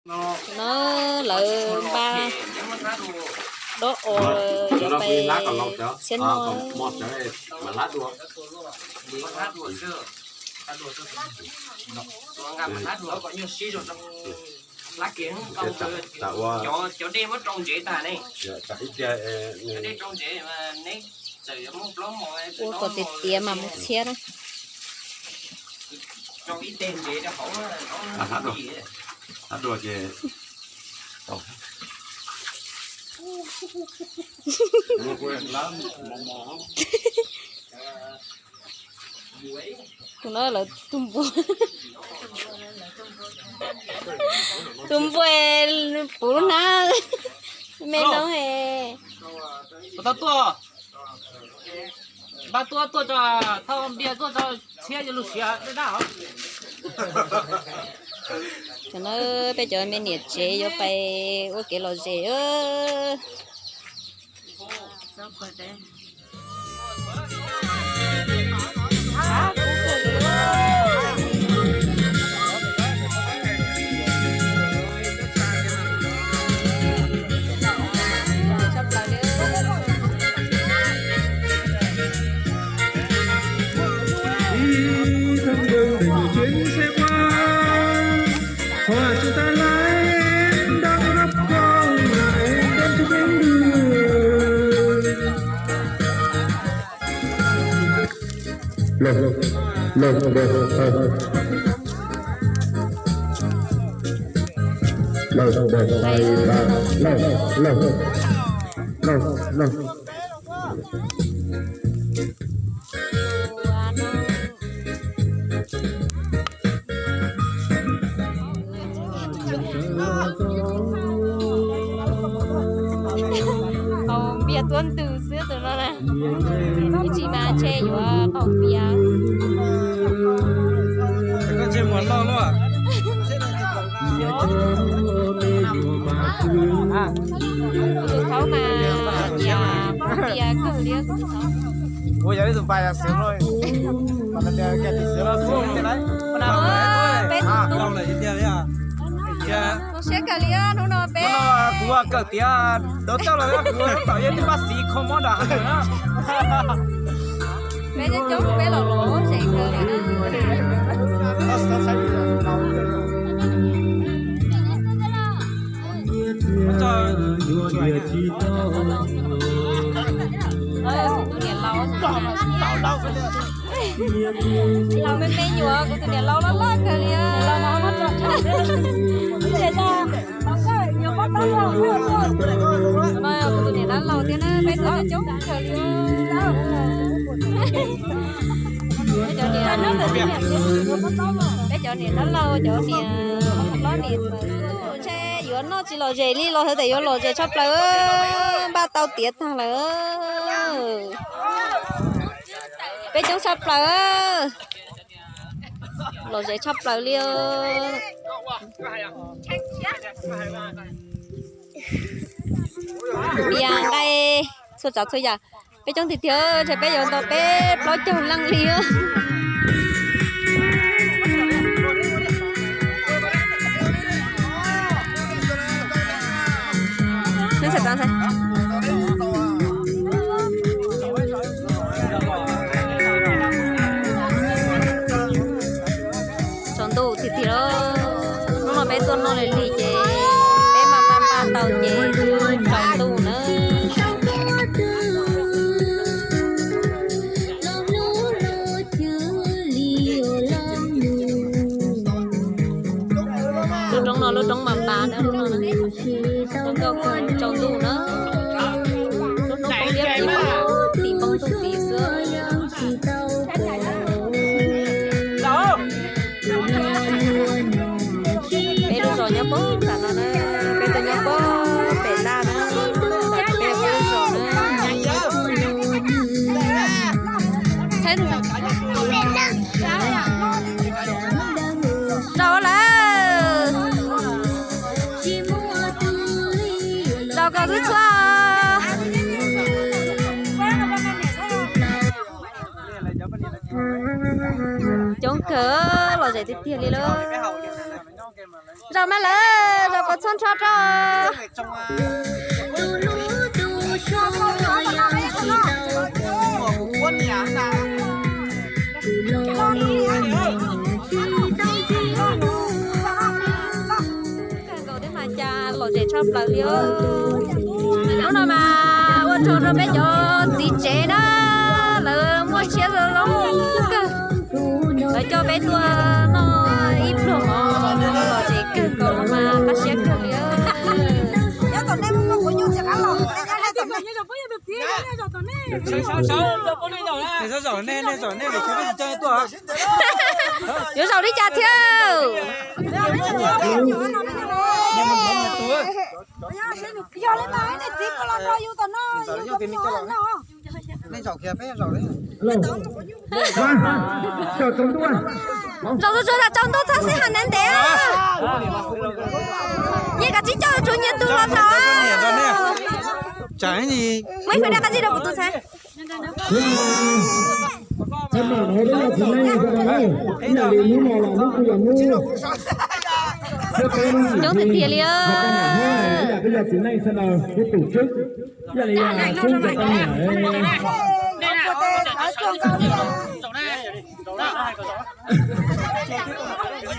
Tam no lawv npaj dob os, yuav pais txhiab noj. Ua kom tiav tiav mas mus txhiab na. Tus no lawv tus npua, tus npua puv lub hnab me no he. Puas tau tuaj? Npaj tuaj, tuaj tso, thauj npias tuaj tso, txhiab yuav lug siav dab dab os. Tam no peb cov me niam tsev yuav pais ua kev lom zem. Qaug npias tuab ntws xwb tus no na. Ib tsam mas ntshe yuav qaug npias. Tus thaub mas nyiam qaug npias kawg li. Kuv yog ib tug npais xwb, peb tus tub. Zoo siab kawg li hnub no peb, kuv kawm tiav dov tauj los kuv tom yog tib pab xiv kho mob nram hav na. Peb coob coob peb los los zem kawg li na. Tus niam laus, laus me me nyuam, kuv tus niam laus loj loj kawg li. No kuv tus niam dab laug thiab na, peb tug coob kawg li. Peb cov niam dab laug, cov niam hlob niam txiv, ntshe yuav noj tsis lom zem li los sawv daws yuav lom zem tshaj plaws, npaj tau tiav tag lawm. Peb coob tshaj plaws, lom zem tshaj plaws li. Npias nqaij txhua tsav txhua yam, peb coob tiag tiag, ntshe peb yuav nto peb plaub caug leej li. Tsaus ntuj tiag tiag, hnub no peb tuaj noj li lig ces peb mas npaj npaj tau ces tsaus ntuj na. Lub roob no lub roob mas npas na, lub no na. Zoo nkauj kawg, tsaus ntuj na. Lub hnub poob liab tim, tim npoo ntuj tim xwb. Peb lub zos nyob puag nram no na, peb tuaj nyob puag pem laj na, peb lub zos na. Zaum lawm. Zaum kom xwb txhua. Coob kawg, lom zem tiag tiag li lawm. Zaum mas lawm, zaum kom txhua nrho rau. Kawg nkaus thiab mas cas lom zem tshaj plaws li os. Hnub no mas ua tsaug rau peb cov txiv tsev na, lawv muaj siab zoo kawg, lawv coj peb tuaj noj ib pluag mov, lom zem kawg nkaus no mas qab siab kawg li. Yuav zaum li cas thiab? Zaum tsuag tsuag tsaus ntuj txhob xib hawm ntev ntev. Nyias kav tsij coj tsuag nyias tus los zaum. Muaj ib feem dab qab zib rau kuv tus ntxhais. Coob tiag tiag li.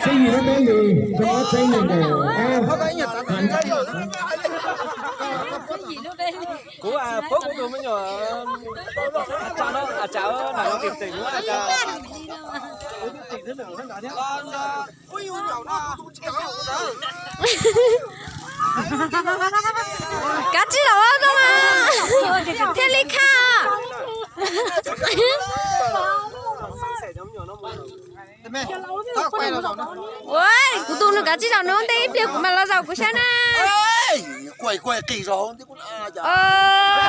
Tsheb yim lub peb li, xyoo ob txhiab nees nkaum ob. Kuv, kuv tus me nyuam, a tsam no, a tsam na, tim tim kuv a tsam. Kav tsij los no mas thiaj li khaj. Ua, kuv tus nws kav tsij zaum nws ua ntej ib pliag kuv mam los zaum kuv saib na.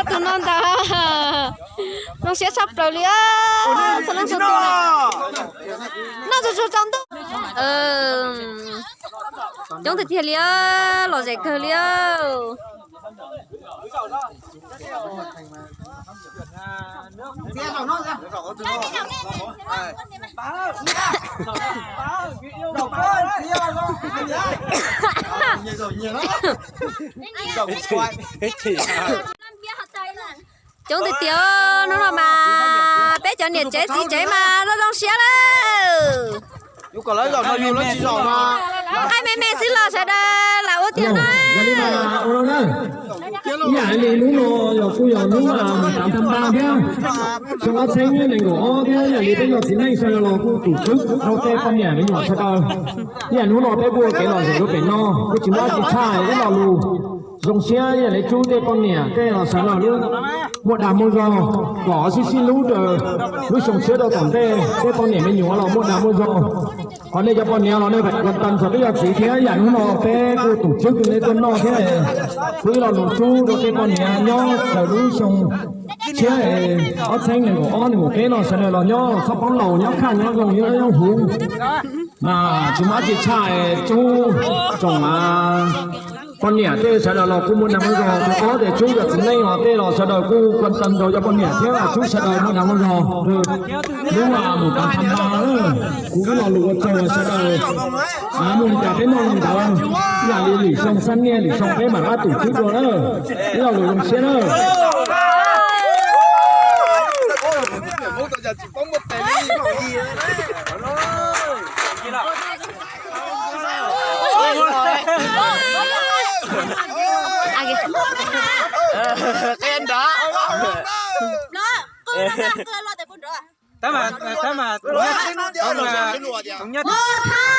Tus no ntag. Zoo siab tshaj plaws li. Noj tsuag tsuag tsaus ntuj. Coob tiag tiag li, lom zem kawg li. Coob tiag tiag, hnub no mas peb cov niam tsev txiv tsev mas zoo zoo siab lawm. Qaib me me xwb los sawv daws lam ua tiag no. Ib yam li hnub no yog kuj yog hnub mus tav thaj npaj thiab, xyoo ob txhiab nees nkaum ob thiab, ib yam li peb yog txiv neej sawv daws los kuj tus twb rau tej poj niam me nyuam sawv daws. Ib yam hnub no peb kuj ua kev lom zem rau pem no, kuj tsis muaj dab tsi tshaj, ib lo lus zoo siab ib yam li rub tej poj niam tej los sawv daws lub muaj dag muaj zog, kom sib sib hlub raws lub xyoo tshiab rau tom ntej, tej poj niam me nyuam los muaj dag muaj zog. Ho nej cov poj niam los nej pheej kuas tas txog peb yog txiv thiab, ib yam hnub no peb kuj tus tswb nej tuaj noj thiab, kuj ib lo lus rub rau tej poj niam nyob raws lub xyoo tshiab ob txhiab nees nkaum ob nees nkaum peb no sawv daws los nyob txhob poob laus, nyob khaj nyob zoo nyob huv. Mas tsis muaj dab tsi tshaj, rub tsoom poj niam tej sawv daws los kuj muaj dag muaj zog, rau qhov tias rub cov txiv neej los tej los sawv daws kuj kuas tas rau cov poj niam thiab, rub sawv daws muaj dag muaj zog. Lub mus tav thaj npaj, kuv ib lo lus ua tsaug sawv daws, muaj li cas peb noj li ntawd, ib yam li lwm xyoo xab niaj lwm xyoo peb mam rov tus tswb dua na. Ib lo lus zoo siab na. Qia nrad. Tab mas, tab mas, tab mas, tab mas,